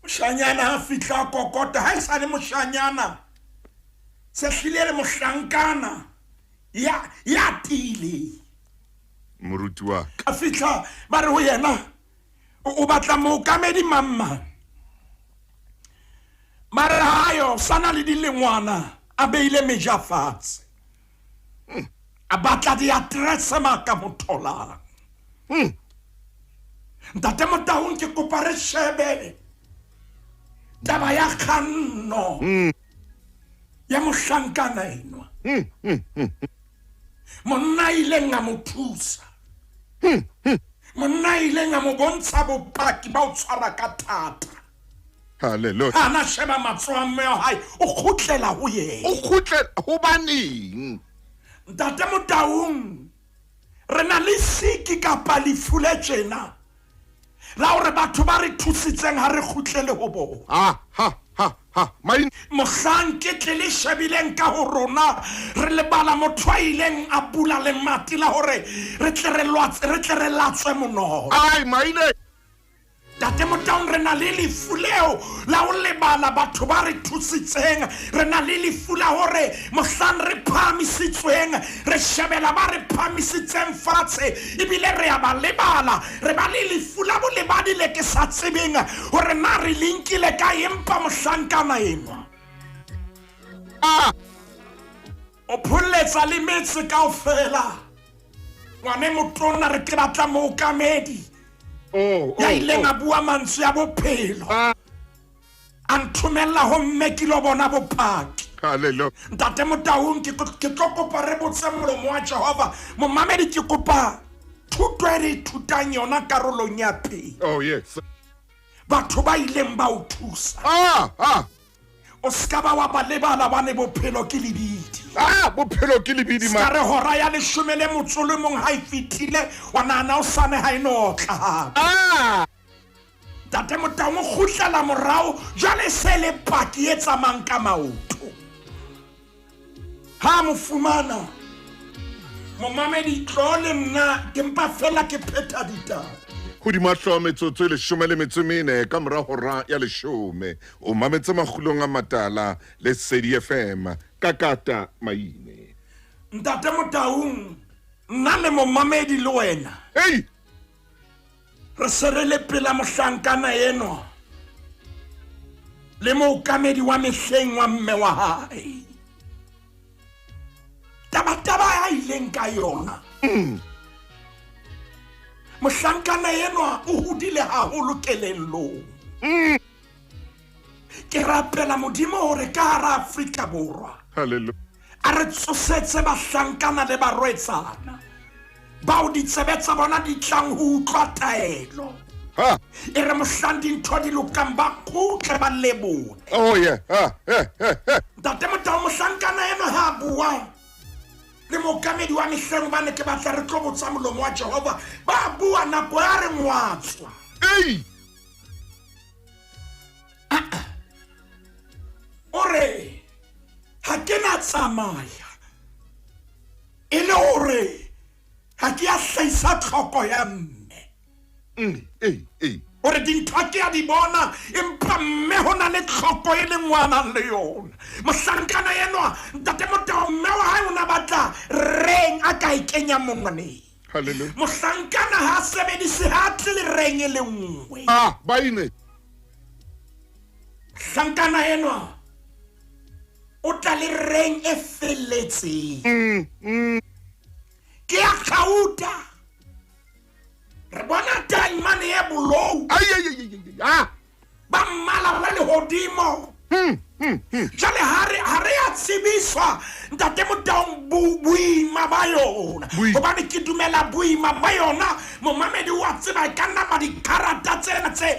Moshanyana a fihla a kokota, ha e sa le moshanyana, se hlile le mohlankana ya, ya tiileng. Moruti wa ka. A fihla ba re ho yena, O, o batla mookamedi mang mang? Ba re hayo, sa na le dilengwana, a beile meja fatshe. A batla diaterese ma ka mo tholang. Ntate Motaung, ke kopa re shebe taba ya kganno ya mohlankana enwa. Monna a ileng a mo thusa. Monna a ileng a mo bontsha bopaki ba ho tshwara ka thata. Hallelujah. Ha na sheba matsoho a mme wa hae, o kgutlela ho yena. O kgutlela hobaneng? Ntate Motaung, re na le siki kapa lefu le tjena la hore batho ba re thusitseng ha re kgutlele ho bona. Ha, ha, ha, ha. Main. Mohlang ke tle le shebileng ka ho rona, re lebala motho a ileng a bula lemati la hore re tle re lwatse, re tle re latswe monono. Ai, maine. Ntate Motaung, re na le lefu leo la ho lebala batho ba re thusitseng. Re na le lefu la hore mohlang re phahamisitsweng, re shebela ba re phahamisitseng fatshe, ebile re a ba lebala. Re ba le lefu la bolebadi le ke sa tsebeng hore na re le nkile kae, empa mohlankana enwa o pholletsa le metse kaofela. Ngwane motona, re ke batla mookamedi ya ileng a bua mantswe a bophelo, a nthomella ho mme ke lo bona bopaki. Hallelujah. Ntate Motaung, ke tlo kopa re botse molomo wa Jehova. Momamedi, ke kopa thuto e re ithutang yona karolong ya pele. Oh yes. Batho ba ileng ba o thusa. Ah, ah. O ska ba wa ba lebala bane bophelo ke lebidi. Ah, bophelo ke lebidi ma. Ska re hora ya leshome le motso le mong ha e fetile wa nahana o sane ha e no tla hape. Ah! Ntate Motaung o kgutlela morao jwale se le paki e tsamayang ka maoto. Ha mo fumana momamedi tlo le nna ke mpa fela ke phetha ditaba. Hodima hlooho metsotso e leshome le metso e mene ka mora hora ya leshome. O mametse Makgulong a Matala le Sedi FM ka Kata Maine. Ntate Motaung, nna le momamedi le wena. Hey! Re se re le pela mohlankana enwa le mookamedi wa mehleng wa mme wa hae. Tabataba ya ileng ka yona. Mohlankana enwa o hodile haholo kelellong. Ke rapela Modimo hore ka hara Afrika Borwa Hallelujah. a re tsosetse bahlankana le barwetsana bao ditsebe tsa bona di tlang ho utlwa taelo. Ha. E re mohlang dintho di lokang ba kgutle ba lebohe. Oh yeah. Ha. Eh, eh, eh. Ntate Motao, mohlankana enwa ha a bua le mookamedi wa mehleng, hobane ke batla re tlo botsa molomo wa Jehova, ba bua nako ya re ngwatswa. Ei! O re ha ke na tsamaya e le hore ha ke a hlahisa tlhoko ya mme. O re dintho ke a di bona, empa mme ho na le tlhoko e le nngwe a nang le yona. Mohlankana enwa, Ntate Motao, mme wa hae o na batla reng a ka e kenya monwaneng. Hallelujah. Mohlankana ha sebedise ha tle le reng e le nngwe. Ah, baine. Mohlankana enwa o tla le reng e felletseng. Ke ya kgauta. Re bona taimane e bolou. Ai ai ai ai ah ba mmala wa lehodimo. Jwale ha re a tsebiswa ntate Motaung boima ba yona, hobane ke dumela boima ba yona. Momamedi wa tseba e ka nna ba dikarata tsena tse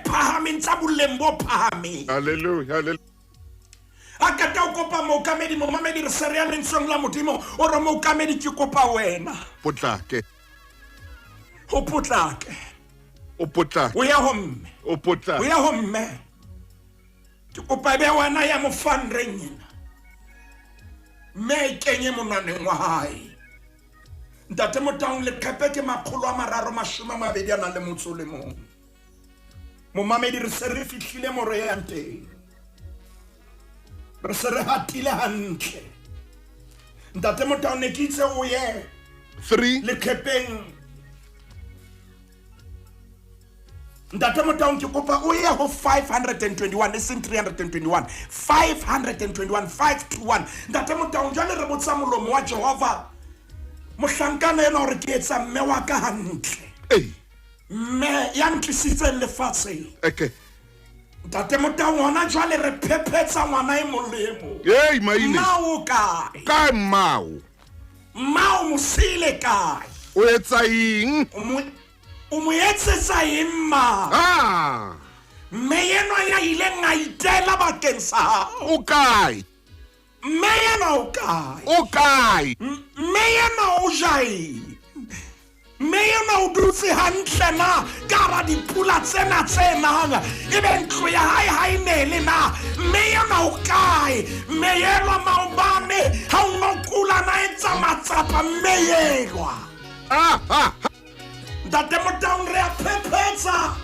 phahameng tsa boleng bo phahameng. Hallelujah, hallelujah. A kata o kopa mookamedi, momamedi re se re ya lentsweng la Modimo, o re mookamedi ke kopa wena. Potlake. O potlake. O potlake. O ya ho mme. O potlake. O ya ho mme. Ke kopa be wena ya mo fang reng ena. Mme a e kenye monwaneng wa hae. Ntate Motaung leqepe ke 321. Momamedi re se re fihlile mo re yang teng. Re se re hatile hantle. Ntate Motaung ne ke itse o ye 3 leqhepeng. Ntate Motaung ke kopa o ye ho 521, e seng 321, 521, 521. Ntate Motaung jwale re botsa molomo wa Jehova, mohlankana enwa hore ke etsa mme wa ka hantle. Mme ya ntlisitseng lefatsheng. Okay. Ntate Motaung hona jwale re phephetsa ngwana e mong le e mong. Hey, maine. Mmao kae? Kae mmao? Mmao mosile kae? O etsa eng? O mo etsetsa eng mma? Ah. Mme enwa ya ileng a itela bakeng sa hao. O kae? Mme enwa o kae? O kae? Mme enwa o ja eng? Mme enwa o dutse hantle na ka hara dipula tsena tse nang, ebe ntlo ya hae ha e nele na? Mme enwa o kae? Mme enwa maobane ha o no kula na etsa matsapa, mme enwa. Ah. Ntate Motaung re a phephetsa.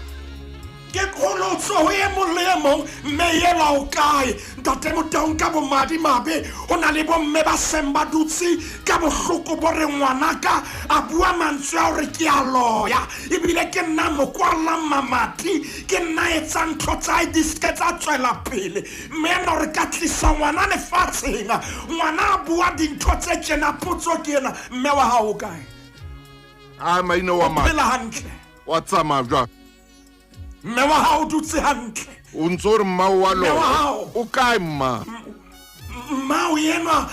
Ke kgolotso ho e mong le e mong, mme enwa o kae? Ntate Motaung ka bomadimabe ho na le bomme ba seng ba dutse ka bohloko bo re ngwanaka a bua mantswe a hore ke a loya, ebile ke nna mokwallang mamati, ke nna etsang ntho tsa hae di se ke tsa tswela pele. Mme enwa re ka tlisa ngwana lefatsheng, ngwana a bua dintho tse tjena, potso ke ena, mme wa hao o kae? A maine wa O ma- phela hantle. Wa tsamaya jwang? Mme wa hao o dutse hantle. O ntso o re mmao wa Mme wa lona. hao. O kae mma? Mmao enwa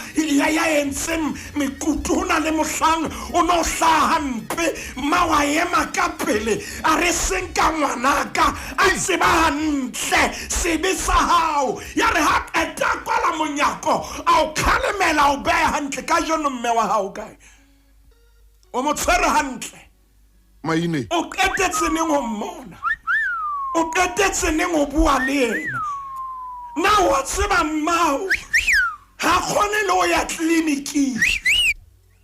ya entseng mekutu ho na le mohlang o no hlaha hampe, mma wa ema ka pele a re seng ka ngwanaka, a tseba hantle sebe sa hao. Ya re ha qeta a kwala monyako, a o kgalemela, o beha hantle. Kajeno mme wa hao kae? O mo tshwere hantle. Maine. O qetetse neng ho mmona? O qetetse neng ho bua le yena? Na wa tseba mmao ha kgone le ho ya tleliniking,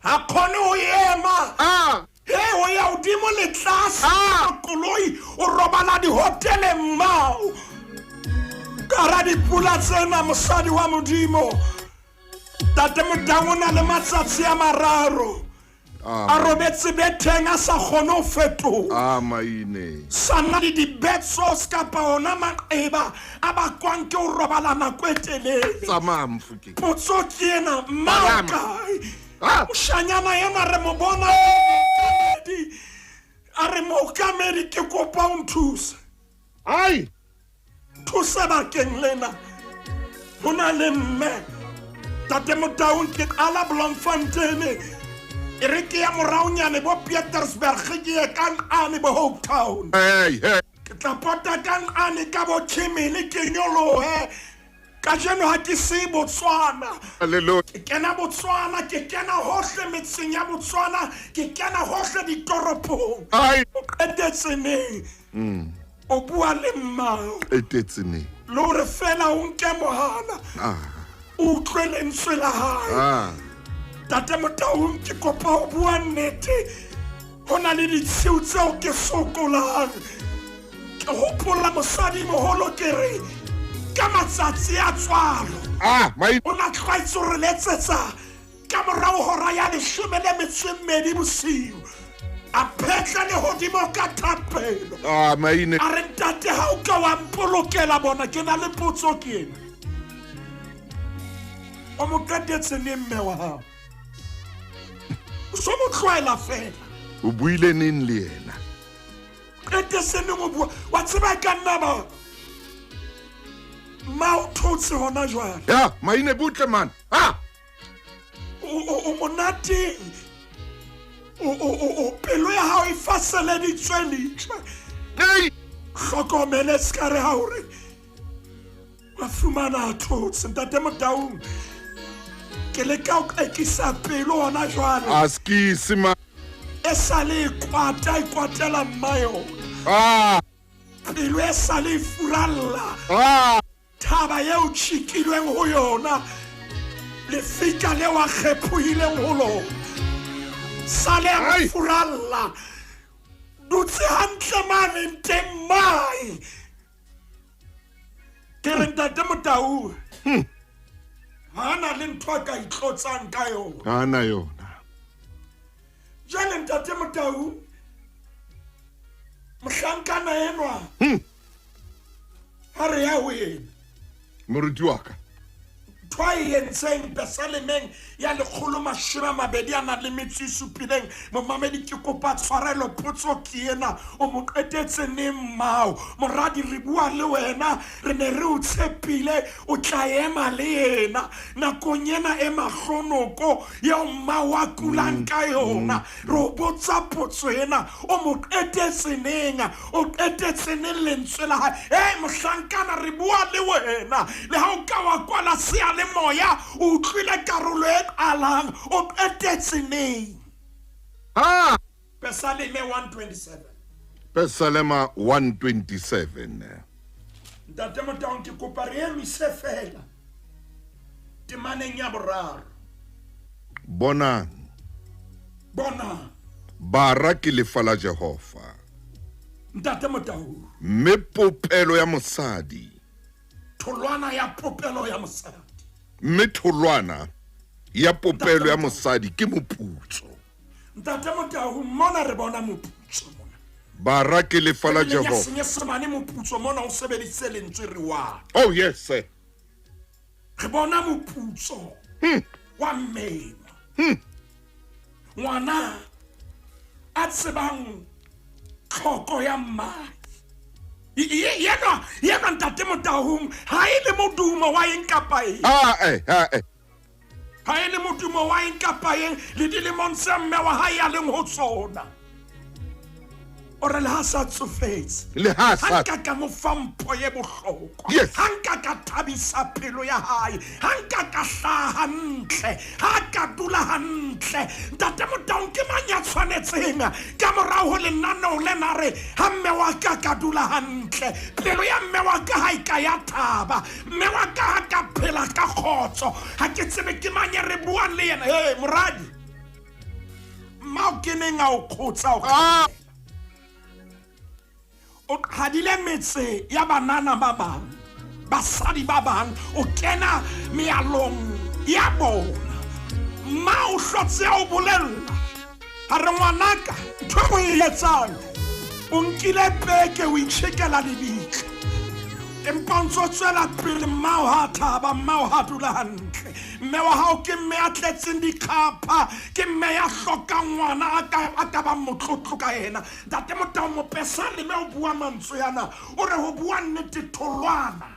ha kgone ho ema. Ah. He, ho ya hodimo le tlase Ah. koloi, o robala dihoteleng mmao. Ka hara dipula tsena, mosadi wa Modimo, Ntate Motaung o na le matsatsi a mararo a robetse betheng a sa kgone ho fetoha. Ah, maine. Sana le di-bed sores kapa ona maqeba a bakwang ke ho robala nako e telele. Tsamaya, Mofokeng. Potso ke ena, mma o Palama. kae? Ah. Moshanyana enwa re mo bona a re mookamedi ke kopa o nthuse. Ai. Thuse bakeng lena. Ho na le mme. Ntate Motaung ke qala Bloemfontein. E re ke ya moraonyane bo Pietersburg, ke ye ka Nqane bo Hope Town. Hey, hey. Ke tla pota ka Nqane ka bo Kimini ke nyolohe. Kajeno ha ke se Botswana. Hallelujah. Ke kena Botswana, ke kena hohle metseng ya Botswana, ke kena hohle ditoropong. Ai. O qetetse neng? O bua le mmao. Qetetse neng? Le hore fela o nke mohala. Ah. O utlwe lentswe la hae. Ah. Ntate Motaung ke kopa ho bua nnete. Ho na le ditshiu tseo ke sokolang. Ke hopola mosadi moholo ke re ka matsatsi a tswalo. Ah, mai- O na tlwaetse ho re letsetsa ka morao hora ya 12 bosiu. A phetla lehodimo ka thapelo. Ah, maine. A re ntate ha o ka wa mpolokela bona, ke na le potso ke ena. O mo qetetse neng mme wa hao? O so mo tlwaela fela. O buile neng le yena? Qete seneng o bua wa tseba e ka nna ba mma o thotse hona jwale. Ya maine butle man. Ha! O monate. O pelo ya hao e faseleditswe leihlo. Hey! Hlokomele se ka re ha hore wa fumana a thotse ntate Motaung. Ke leka ho qekisa pelo hona jwale. Askisi ma. E sale e kwata e kwatela mma yona. Ah! Pelo e sale e furalla. Ah! Thaba eo tjhikilweng ho yona. Lefika leo a kgephohileng ho lona. Sale a Ai! furalla. Dutse hantle mane teng mai. Ke re ntate Motau. Ha na le ntho a ka itlotsang ka yona. Ha na yona. Jwale ntate Motau, mohlankana enwa. Ha re ya ho yena. Moruti wa ka. Ntho a e entseng Pesalemeng ya 127 momamedi ke kopa tshwarelo potso ke ena o mo qetetse neng mmao moradi re bua le wena re ne re o tshepile o tla ema le yena nakong ena e mahlonoko eo mmao a kulang ka yona re o botsa potso ena o mo qetetse neng o qetetse neng lentswe la hae e mohlankana re bua le wena le ha o ka wa kwala seyalemoya o utlwile karolo e qalang o qetetse neng Ha! Pesaleme 127 Pesalema 127. Ntate Motaung ke kopa re emise fela temaneng ya boraro. Bonang. Bonang. Bara ke lefa la Jehova. Ntate Motaung. Mme popelo ya mosadi. Tholwana ya popelo ya mosadi. Mme tholwana ya popelo ya mosadi ke moputso. Ntate Motaung mona re bona moputso mona. Bara ke lefa la Bibeleng ya Jehova. Senyesemane moputso mona o sebedisitse lentswe reward. Oh yes sir. Re bona moputso wa mmele. Ngwana a tsebang tlhoko ya mmae. Yena ntate Motaung ha e le modumo wa eng kapa eng. Ah eh ah eh. Ha e le modumo wa eng kapa eng le dilemong tse mme wa hae a leng ho tsona. O re le ha sa tsofetse. Le ha sa Ha nka ka mo fa mpho e bohlokwa. Yes. Ha nka ka thabisa pelo ya hae. Ha nka ka hlaha hantle. Ha ka dula hantle. Ntate Motaung ke mang ya tshwanetseng ka morao ho lenaneo lena re ha mme wa ka ka dula hantle. Pelo ya mme wa ka ha e ka ya thaba. Mme wa ka ha ka phela ka kgotso. Ha ke tsebe ke mang ya re buang le yena. Hey, moradi. Mmao ke neng a o kgotsa o Ah. O qhadile metse ya banana ba bang, basadi ba bang, o kena mealong ya bona. Mma o hlotse a o bolella. Ha re ngwanaka, ntho e o e etsang, o nkile peke o itjhekela lebitla. Empa o ntso tswela pele mmao ha thaba, mmao ha dula hantle. Mme wa hao ke mme a tletseng dikgapha, ke mme ya hlokang ngwana a ka bang motlotlo ka yena. Ntate Motaung Mopesaleme o bua mantswe ana, o re ho bua nnete tholwana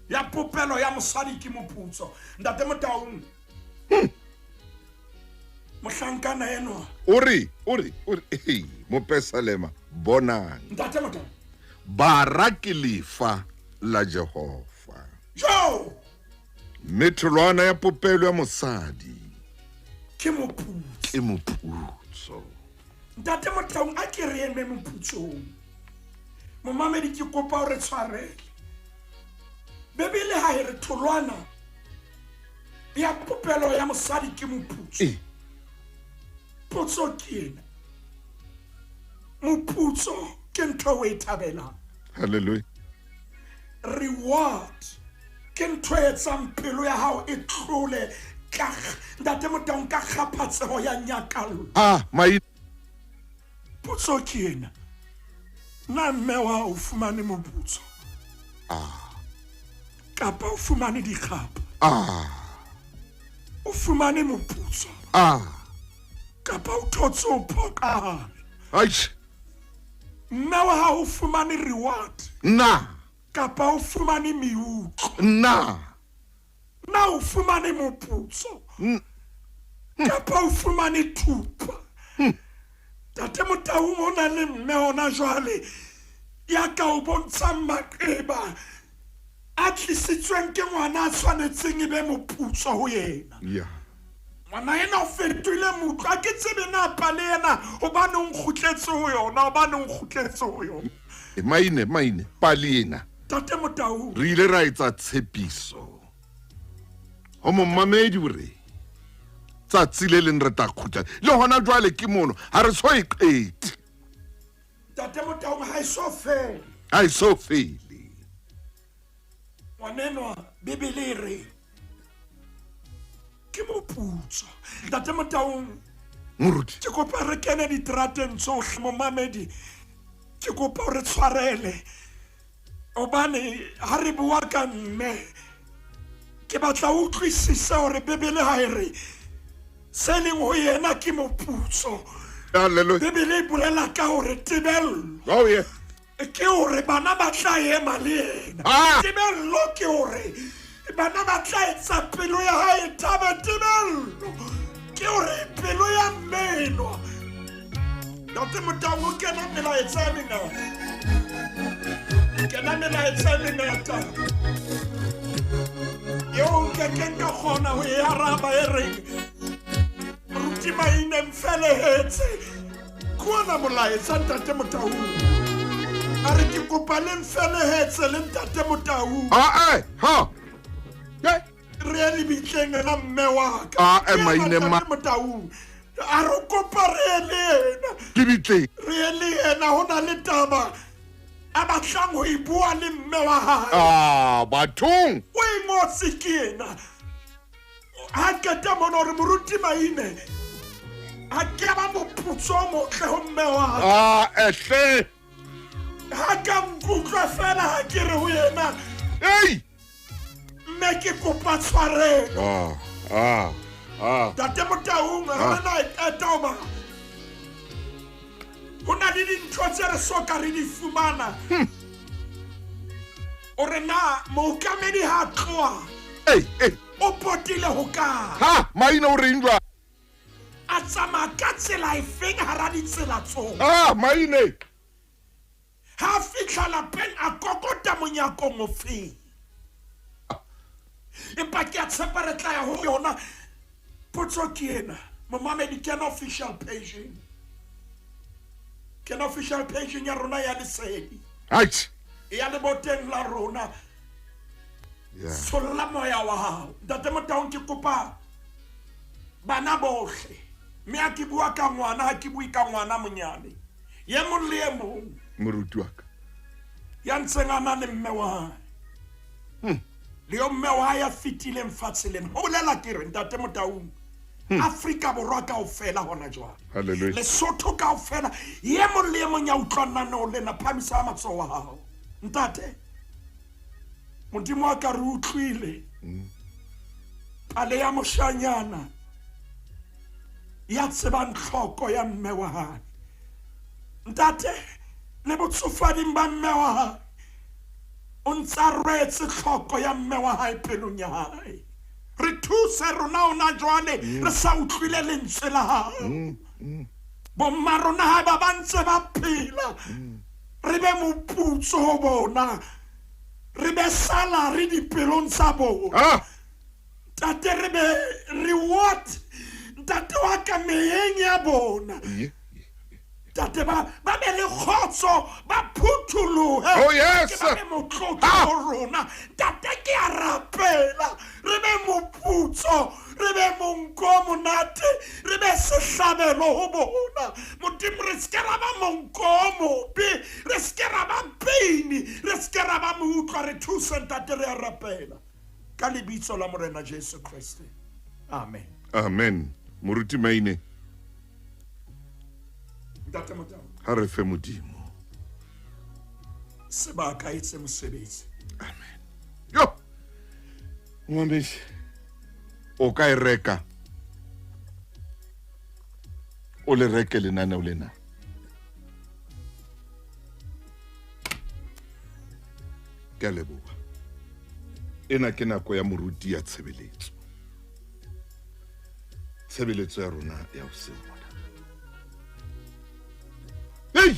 ya popelo ya mosadi ke moputso. Ntate Motaung, mohlankana enwa. O re, hey, Mopesalema, bonang. Ntate Motaung. Bara ke lefa la Jehova. Jo! Mme tholwana ya popelo ya mosadi ke moputso. Ke moputso. Ntate Motaung a ke re eme moputsong. Momamedi ke kopa o re tshwarele. Bebele ha e re tholwana ya popelo ya mosadi ke moputso. Potso ke ena. Moputso ke ntho o e thabelang. Hallelujah. Reward ke ntho e etsang pelo ya hao e tlole ka ntate Motaung ka kgaphatseho ya nyakallo. Ah, mai Potso ke ena. Na mme wa o fumane moputso? Ah. Kapa o fumane dikgapha? Ah. O fumane moputso? Ah. Kapa o thotse o phoqahale? Aish. Mme wa hao o fumane reward Na. Kapa o fumane meutlo? Na. Na o fumane moputso kapa o fumane thupa? Tate Motaung, o na le mme hona jwale ya ka o bontshang maqeba a tlisitsweng ke ngwana a tshwanetseng e be moputso ho yena. Ngwana ena o fetohile motlo, ha ke tsebe na pale ena hobane o nkgutletse ho yona, hobane o nkgutletse ho yona. Maine, maine, pale ena. Tate Motaung. Re ile ra etsa tshepiso ho momamedi hore tsatsi le leng re tla kgutla, le hona jwale ke mono, ha re so e qete. Tate Motaung, ha e so fele. Ha e so fele. Ngwanenwa, Bibele e re ke moputso. Ntate Motaung, Moruti. Ke kopa re kene diterateng tsohle, momamedi, ke kopa o re tshwarele hobane ha re bua ka mme, ke batla o utlwisise hore Bibele ha e re se leng ho yena ke moputso. Hallelujah. Bibele e bolela ka hore tebello. Oh, yeah. Ke hore bana ba tla ema le yena. Tebello ke hore bana ba tla etsa pelo ya hae e thabe. Tebello ke hore pelo ya mmenwa. Ntate Motaung, o kena melaetsa e mengata. Kena melaetsa e mengata eo nkekeng ka kgona ho e araba, e reng Moruti Maine mfelehetse. Kwana molaetsa Ntate Motaung, a re ke kopa le mfelehetse le Ntate Motaung. Ha ha. Re ye lebitleng la mme wa ka. A Maine ma. Ntate Motaung a re kopa re ye le yena. Lebitleng. Re ye le yena, ho na le taba a batlang ho e bua le mme wa hae. Ah, bathong. O e ngotse ke yena. Ha qeta mona hore Moruti Maine ha ke ba moputso o motle ho mme wa ka. Ah, ehle. Ha ka nkutlwa fela ha ke re ho yena. Ei! Mme ke kopa tshwarelo. Ah, ah, ah. Ntate Motaung, ha re na e qeta hoba ho na le dintho tse re soka re di fumana. O re na mookamedi ha tloha. Ei, ei. O potile ho kae? Ha, Maine o reng jwale? A tsamaya ka tsela efeng hara ditsela tsohle? Ah, Maine. Ha fihla lapeng a kokota monyakong ofeng? Empa ke a tshepa re tla ya ho yona. Potso ke ena, momamedi, kena official page. Kena official page ya rona ya Lesedi. Right. Ya leboteng la rona. Tsholla moya wa hao. Ntate Motaung, ke kopa bana bohle. Mme ha ke bua ka ngwana, ha ke bue ka ngwana monyane. Ye mong le ye mong. Moruti wa ka. Ya ntseng a na le mme wa hae. Le yo mme wa hae ya fetileng fatshe lena. Ho bolela ke re Ntate Motaung, Afrika Borwa kaofela hona jwale. Hallelujah. Lesotho kaofela, ye mong le ye mong ya utlwang lenaneo lena, phamisa matsoho a hao. Ntate, Modimo wa ka re utlwile pale ya moshanyana ya tsebang tlhoko ya mme wa hae. Ntate, le botsofading ba mme wa hae, o ntsa rwetse tlhoko ya mme wa hae pelong ya hae. Re thuse rona hona jwale, re sa utlwile lentswe la hao. Bomma rona ha ba ba ntse ba phela, re be moputso ho bona, re be salary dipelong tsa bona. Ntate, re be reward, ntate wa ka meyeng ya bona. Ntate, ba be le kgotso, ba phutholohe. Oh, yes. Ke ba be motlotlo ho rona. Ntate, ke a rapela, re be moputso, re be monko o monate, re be sehlabelo ho bona. Modimo, re se ke ra ba monko o mobe, re se ke ra ba pain, re se ke ra ba moutlwa. Re thuse Ntate, re a rapela ka lebitso la Morena Jesu Kreste. Amen. Amen. Moruti Maine. Ntate Motaung. Ha re fe Modimo sebaka e tse mosebetsi. Amen. Yo. Ngwaneso, o ka e reka, o le reke lenaneo lena. Ke a leboha. Ena ke nako ya moruti ya tshebeletso. Tshebeletso ya rona ya hoseng mona. Hey!